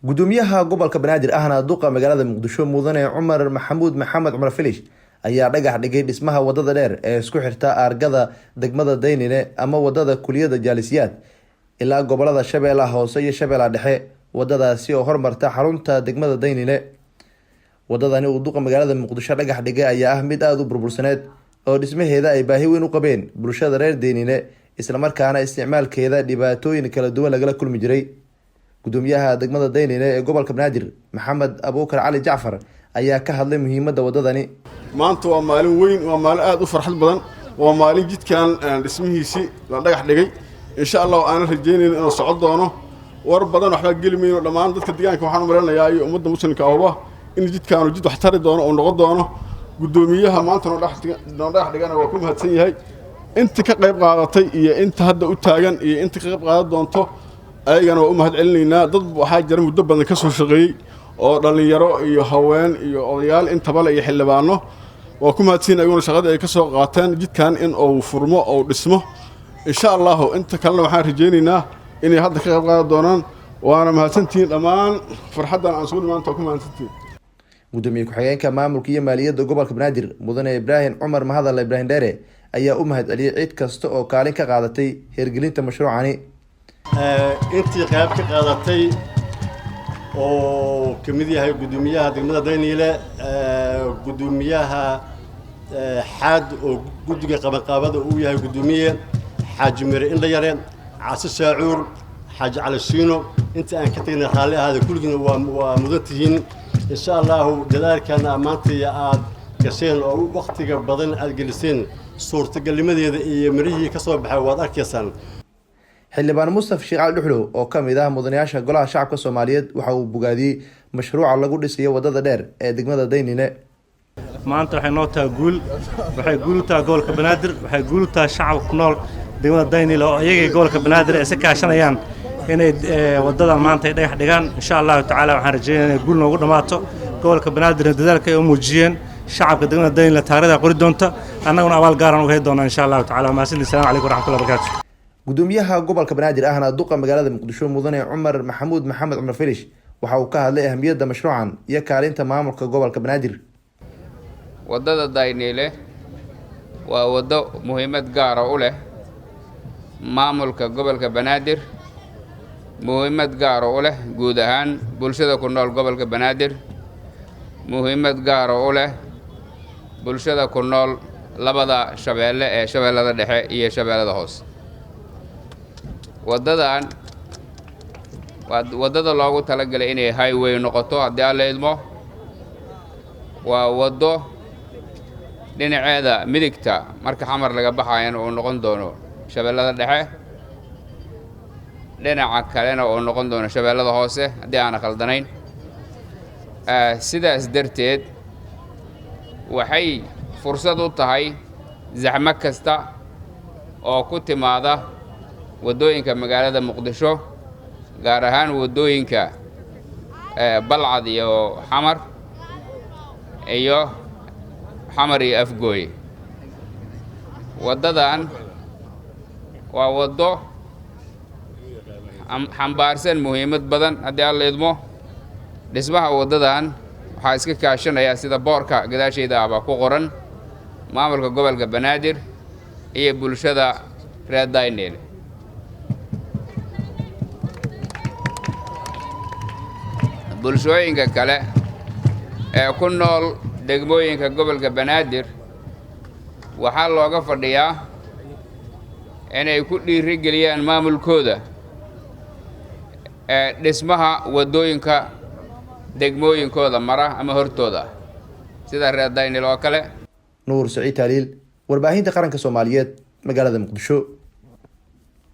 Gudoomiyaha gobolka Banaadir ahna duqa magaalada Muqdisho, Mudane Cumar Maxamuud Maxamed Cumar Filish, ayaa dhagax dhigay dhismaha wadada dheer ee isku xirta aargada degmada Daynile ama wadada kuliyada Jaalisiyaad ilaa gobolada Shabeellaha Hoose iyo Shabeellaha Dhexe, wadadaasi oo hormarta xarunta degmada Daynile. Wadadani uu duqa magaalada Muqdisho dhagax dhigay ayaa ah mid aada u burbursaneed oo dhismaheeda ay baahi weyn u qabeen bulshada reer Daynile, islamarkaana isticmaalkeeda dhibaatooyin kala duwan lagala kulmi jiray. Gudoomiyaha degmada Daynile ee gobolka Banaadir, Maxamed Abuukar Cali Jacfar, ayaa ka hadlay muhiimadda wadadani. Maanta waa maalin weyn, waa maalin aada u farxad badan, waa maalin jidkan dhismihiisii la dhagax dhigay. Insha Allah aanan rajaynayn inuu socon doono. War badan waxbaa geli mayno. Dhammaan dadka deegaanka waxaan u maleynayaa iyo ummadda muslimka ahba in jidkaanu jid wax tari doono oo noqon doono. Guddoomiyaha maanta noo dhagax dhigana waa ku mahadsan yahay. Inta ka qayb qaadatay iyo inta hadda u taagan iyo inta ka qayb qaadan doonto ayagana waa u mahad celinaynaa. Dad waxaa jira muddo badan ka soo shaqeeyey oo dhallinyaro iyo haween iyo odayaal intaba le iyo xildhibaano. Waa ku mahadsiin ayaguna shaqadii ay ka soo qaateen jidkan in uu furmo oo dhismo. Insha Allahu inta kalena waxaan rajaynaynaa inay hadda ka qayb qaadan doonaan. Waana mahadsantihiin dhammaan, farxaddan aan sugu maanta waa ku mahadsantihiin. Gudoomiye ku-xigeenka maamulka iyo maaliyadda gobolka Banaadir, Mudane Ibraahim Cumar Mahadale Ibraahim Dheere, ayaa u mahad celiyey cid kasta oo kaalin ka qaadatay hirgelinta mashruucani. Intii qayb ka qaadatay oo ka mid yahay guddoomiyaha degmada Dayniile, guddoomiyaha Xaad oo guddiga qabanqaabada uu yahay, guddoomiye Xaaji Mire Indhayare, Casi Saacuur, Xaaji Cali Siino, inta aan ka tegnay raalli ahaada. Kulligiina waa mudan tihiin. Insha Allahu dadaalkana maanta aad gasheen oo waktiga badan aad geliseen, suurtagalnimadeeda iyo mirihii ka soo baxay waad arkaysaan. Xildhibaan Mustaf Sheekh Cali Dhuxlow oo ka mid ah mudanayaasha Golaha Shacabka Soomaaliyeed waxa uu bogaadiyey mashruuca lagu dhisayo wadada dheer ee degmada Daynile. Maanta waxay noo tahay guul. Waxay guul u tahay gobolka Banaadir, waxay guul u tahay shacabka ku nool degmada Daynile oo iyagay gobolka Banaadir ay isa kaashanayaan inay waddadan maanta ay dhagax dhigaan. Insha Allahu tacaala waxaan rajeynaya inay guul noogu dhammaato. Gobolka Banaadirna dadaalka ay u muujiyeen, shacabka degmada Daynile taarikhda qori doonta, annaguna abaal gaaran uga heli doonaa insha Allahu tacala. Mahadsanid. Assalamu calaykum waraxmatullahi wabarakatu. Gudoomiyaha gobolka Banaadir ahna duqa magaalada Muqdisho, Mudane Cumar Maxamuud Maxamed Cumar Filish, waxa uu ka hadlay ahamiyadda mashruucan iyo kaalinta maamulka gobolka Banaadir. Waddada Dayniile waa waddo muhiimad gaara u leh maamulka gobolka Banaadir, muhiimad gaara u leh guud ahaan bulshada ku nool gobolka Banaadir, muhiimad gaara u leh bulshada ku nool labada shabeelle ee Shabeellada Dhexe iyo Shabeellada Hoose. Waddadan waa waddada loogu talagalay inay highway noqoto haddii Alla idmo. Waa waddo dhinaceeda midigta marka Xamar laga baxayana uu noqon doono Shabeellada Dhexe, dhinaca kalena uu noqon doono Shabeellada Hoose haddii aana khaldanayn. Sidaas darteed waxay fursad u tahay zaxmo kasta oo ku timaada waddooyinka magaalada Muqdisho, gaar ahaan waddooyinka Balcad iyo Xamar iyo Xamar iyo Afgooye. Waddadan waa waddo xambaarsan muhiimad badan haddii Alla idmo. Dhismaha waddadan waxaa iska kaashanaya, sida boorka gadaashayda ah baa ku qoran, maamulka gobolka Banaadir iyo bulshada reer Dayneel. Bulshooyinka kale ee ku nool degmooyinka gobolka Banaadir waxaa looga fadhiyaa inay ku dhiirigeliyaan maamulkooda ee dhismaha waddooyinka degmooyinkooda mara ama hortooda, sida reer Daynil oo kale. Nuur Saciid Taaliil, Warbaahinta Qaranka Soomaaliyeed, magaalada Muqdisho.